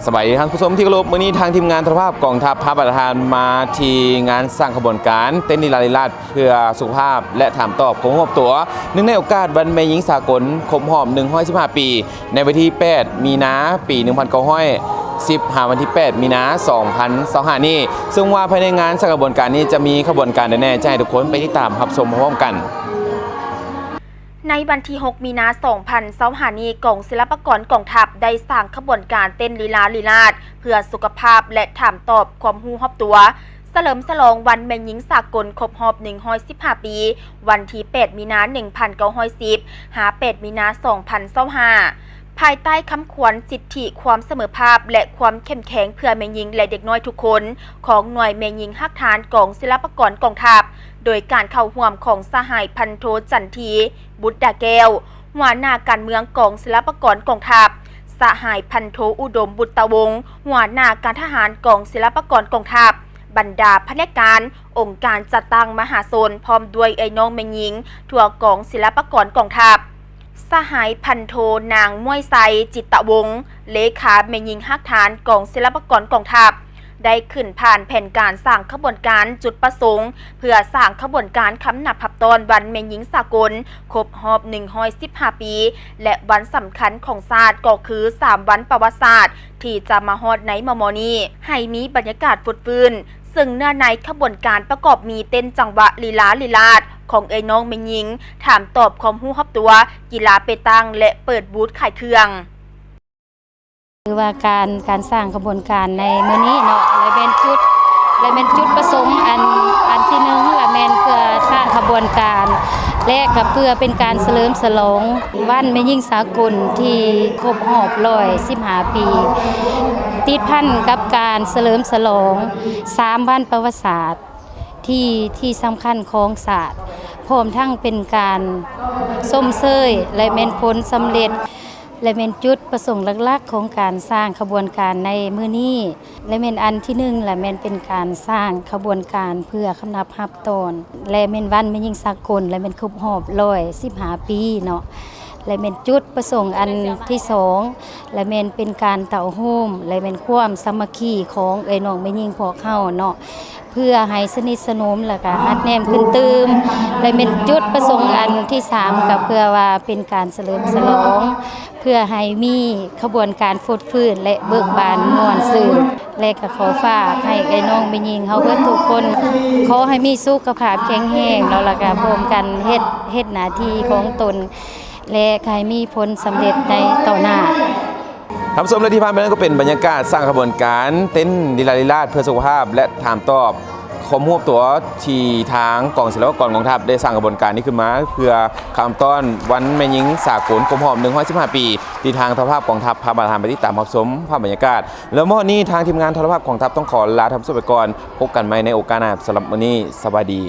ສະບາຍດີທ່ານຜູ້ຊົມທີ່ເຄົາລົບ, ມື້ນີ້ທາງທີມງານໂທລະພາບກອງທັບພະບາດທະຫານມາທີ່ງານສ້າງຂະບວນການເຕັ້ນລີລາລີລາດເພື່ອສຸຂະພາບ ແລະ ຖາມຕອບຄວາມຮູ້ຮອບຕົວ ເນື່ອງໃນໂອກາດວັນແມ່ຍິງສາກົນຄົບຮອບໜຶ່ງຮ້ອຍສິບຫ້າປີ ໃນວັນທີແປດມີນາປີໜຶ່ງພັນເກົ້າຮ້ອຍສິບ ຫາວັນທີແປດມີນາສອງພັນຊາວຫ້ານີ້, ເຊິ່ງວ່າພາຍໃນງານສ້າງຂະບວນການນີ້ຈະມີຂະບວນການໃດແດ່ ຈະໃຫ້ທຸກຄົນໄປຕິດຕາມຮັບຊົມພ້ອມໆກັນ. ໃນວັນທີຫົກມີນາສອງພັນຊາວຫ້ານີ້, ກອງສິລະປາກອນກອງທັບໄດ້ສ້າງຂະບວນການເຕັ້ນລີລາລີລາດເພື່ອສຸຂະພາບ ແລະ ຖາມຕອບຄວາມຮູ້ຮອບຕົວ ສະເຫຼີມສະຫຼອງວັນແມ່ຍິງສາກົນຄົບຮອບໜຶ່ງຮ້ອຍສິບຫ້າປີ ວັນທີແປດມີນາໜຶ່ງພັນເກົ້າຮ້ອຍສິບ ຫາແປດມີນາສອງພັນຊາວຫ້າ ພາຍໃຕ້ຄຳຂວັນສິດທິຄວາມສະເໝີພາບ ແລະ ຄວາມເຂັ້ມແຂງເພື່ອແມ່ຍິງ ແລະ ເດັກນ້ອຍທຸກຄົນ ຂອງໜ່ວຍແມ່ຍິງຮາກຖານກອງສິລະປາກອນກອງທັບ ໂດຍການເຂົ້າຮ່ວມຂອງສະຫາຍພັນໂທ ຈັນທີ ບຸດດາແກ້ວ ຫົວໜ້າການເມືອງກອງສິລະປາກອນກອງທັບ, ສະຫາຍພັນໂທ ອຸດົມ ບຸດຕະວົງ ຫົວໜ້າການທະຫານກອງສິລະປາກອນກອງທັບ, ບັນດາພະແນກການ, ອົງການຈັດຕັ້ງມະຫາຊົນ ພ້ອມດ້ວຍເອື້ອຍນ້ອງແມ່ຍິງທົ່ວກອງສິລະປາກອນກອງທັບ. ສະຫາຍພັນໂທ ນາງ ມ້ວຍໄຊ ຈິດຕະວົງ ເລຂາແມ່ຍິງຮາກຖານກອງສິລະປາກອນກອງທັບ ໄດ້ຂຶ້ນຜ່ານແຜນການສ້າງຂະບວນການ, ຈຸດປະສົງເພື່ອສ້າງຂະບວນການຄຳນັບຮັບຕ້ອນວັນແມ່ຍິງສາກົນຄົບຮອບໜຶ່ງຮ້ອຍສິບຫ້າປີ ແລະ ວັນສຳຄັນຂອງຊາດ ກໍຄືສາມວັນປະຫວັດສາດທີ່ຈະມາຮອດໃນມໍ່ໆນີ້ ໃຫ້ມີບັນຍາກາດຟົດຟື້ນ. ເຊິ່ງເນື້ອໃນຂະບວນການປະກອບມີເຕັ້ນຈັງຫວະລີລາລີລາດຂອງເອື້ອຍນ້ອງແມ່ຍິງ, ຖາມຕອບຄວາມຮູ້ຮອບຕົວ, ກິລາເປຕັງ ແລະ ເປີດບູດຂາຍເຄື່ອງ. ຄືວ່າການ, ການສ້າງຂະບວນການໃນມື້ນີ້ເນາະ ແລະ ແມ່ນຈຸດ, ແລະ ແມ່ນຈຸດປະສົງອັນ, ອັນທີໜຶ່ງ ລະແມ່ນເພື່ອສ້າງຂະບວນການ ແລະ ກໍເພື່ອເປັນການສະເຫຼີມສະຫຼອງວັນແມ່ຍິງສາກົນທີ່ຄົບຮອບຮ້ອຍສິບຫ້າປີ ຕິດພັນກັບການສະເຫຼີມສະຫຼອງສາມວັນປະຫວັດສາດ ທີ່, ທີ່ສຳຄັນຂອງຊາດ, ພ້ອມທັງເປັນການຊົມເຊີຍ ແລະ ແມ່ນຜົນສຳເລັດ ແລະ ແມ່ນຈຸດປະສົງຫຼັກໆຂອງການສ້າງຂະບວນການໃນມື້ນີ້ ແລະ ແມ່ນອັນທີໜຶ່ງ ແລະ ແມ່ນເປັນການສ້າງຂະບວນການເພື່ອຄຳນັບຮັບຕ້ອນ ແລະ ແມ່ນວັນແມ່ຍິງສາກົນ ແລະ ແມ່ນຄົບຮອບຮ້ອຍສິບຫ້າປີເນາະ ແລະ ແມ່ນຈຸດປະສົງອັນທີສອງ ແລະ ແມ່ນເປັນການເຕົ້າໂຮມ ແລະ ແມ່ນຄວາມສາມັກຄີຂອງເອື້ອຍນ້ອງແມ່ຍິງພວກເຮົາເນາະ ເພື່ອໃຫ້ສະໜິດສະໜົມ ແລະກະຮັດແນມຂຶ້ນຕື່ມ ແລະແມ່ນຈຸດປະສົງອັນທີສາມ ກະເພື່ອວ່າເປັນການສະເຫຼີມສະຫຼອງ ເພື່ອໃຫ້ມີຂະບວນການຟົດຟື້ນ ແລະເບີກບານມ່ວນຊື່ນ ແລະກະຂໍຝາກໃຫ້ເອື້ອຍນ້ອງແມ່ຍິງເຮົາເບິດທຸກຄົນ ຂໍໃຫ້ມີສຸຂະພາບແຂງແຮງເນາະ ແລະກະພ້ອມກັນເຮັດ, ເຮັດໜ້າທີ່ຂອງຕົນ ແລະໃຫ້ມີຜົນສຳເລັດໃນຕໍ່ໜ້າ. ທ່ານຜູ້ຊົມ ແລະ ທີ່ຜ່ານໄປນັ້ນກໍເປັນບັນຍາກາດສ້າງຂະບວນການເຕັ້ນລີລາລີລາດເພື່ອສຸຂະພາບ ແລະ ຖາມຕອບຄວາມຮູ້ຮອບຕົວ ທີ່ທາງກອງສິລະປາກອນກອງທັບໄດ້ສ້າງຂະບວນການນີ້ຂຶ້ນມາ ເພື່ອຄຳຕ້ອນວັນແມ່ຍິງສາກົນຄົບຮອບໜຶ່ງຮ້ອຍສິບຫ້າປີ ທີ່ທາງໂທລະພາບກອງທັບພາບາດທະຫານໄປຕິດຕາມຮັບຊົມພາບບັນຍາກາດ. ແລ້ວມາຮອດນີ້ທາງທີມງານໂທລະພາບກອງທັບຕ້ອງຂໍລາທ່ານຜູ້ຊົມໄປກ່ອນ. ພົບກັນໃໝ່ໃນໂອກາດໜ້າ. ສຳລັບມື້ນີ້ ສະບາຍດີ.